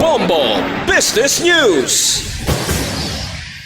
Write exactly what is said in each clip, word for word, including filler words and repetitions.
Bombo Business News.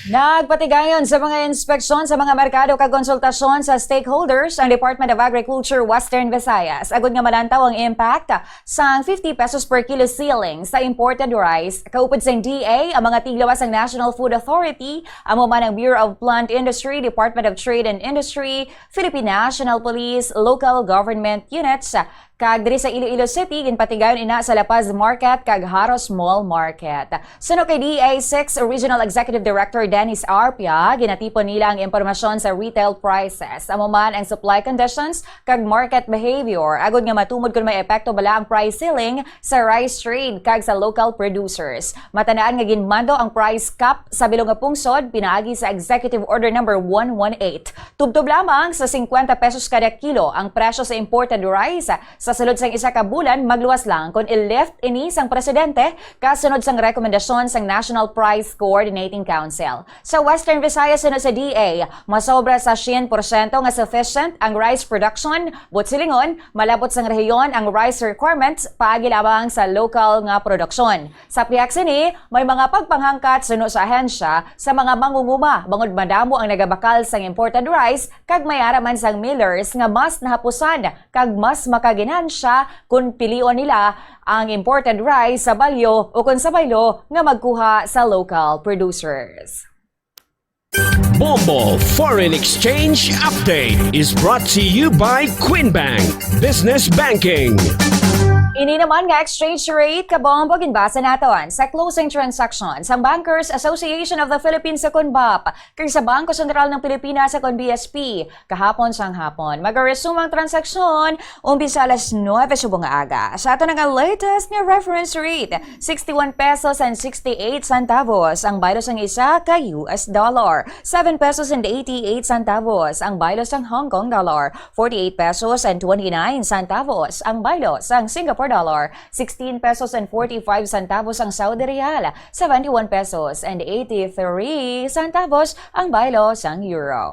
Nagpatigayon sa mga inspeksyon sa mga merkado kag konsultasyon sa stakeholders ang Department of Agriculture Western Visayas agud nga malantaw ang impact sang fifty pesos per kilo ceiling sa imported rice. Kaupod sang D A ang mga tiglawas sang National Food Authority, amo man ang Bureau of Plant Industry, Department of Trade and Industry, Philippine National Police, local government units, kag diri sa Iloilo City, ginpatigayon ina sa La Paz Market kag Haros Mall Market. Suno kay D A six Regional Executive Director Dennis Arpia, ginatipon nila ang impormasyon sa retail prices, amo man ang supply conditions kag market behavior, agud nga matumod kon may epekto bala ang price ceiling sa rice trade kag sa local producers. Matanan nga ginmando ang price cap sa bilog nga pungsod pinaagi sa Executive Order Number one one eight. Tubtob lamang sa fifty pesos kada kilo ang presyo sa imported rice. Sa sulod sang isa ka bulan, magluwas lang kon i-lift ini sang presidente kasunod sang rekomendasyon sang National Price Coordinating Council. Sa Western Visayas suno sa D A, masobra sa syen porsyento nga sufficient ang rice production, but silingon, malabot sang rehiyon ang rice requirements paagi lamang sa lokal nga produksyon. Sa pihak sini, may mga pagpanghangkat suno sa ahensya sa mga mangunguma bangod madamo ang nagabakal sang imported rice kag may ara man sang millers nga mas nahapusan kag mas makaginansya kon pilion nila ang imported rice sa balyo o kon sa baylo nga magkuha sa local producers. Bombo Foreign Exchange Update is brought to you by Queen Bank Business Banking. Ini naman nga exchange rate, kabombo, ginbasa naton sa closing transaction sang Bankers Association of the Philippines, o kon BAPH, kag sa Bangko Sentral ng Pilipinas, o kon B S P, kahapon sang hapon. Magaresume ang transaksyon umpisa alas nuebe subong nga aga. Sa aton nga latest nga reference rate, sixty-one pesos and sixty-eight centavos ang baylo sang isa ka U S dollar, seven pesos and eighty-eight centavos ang baylo sang Hong Kong dollar, forty-eight pesos and twenty-nine centavos ang baylo sang Singapore dollar, sixteen pesos and forty-five centavos ang Saudi riyal, seventy-one pesos and eighty-three centavos ang baylo sang euro.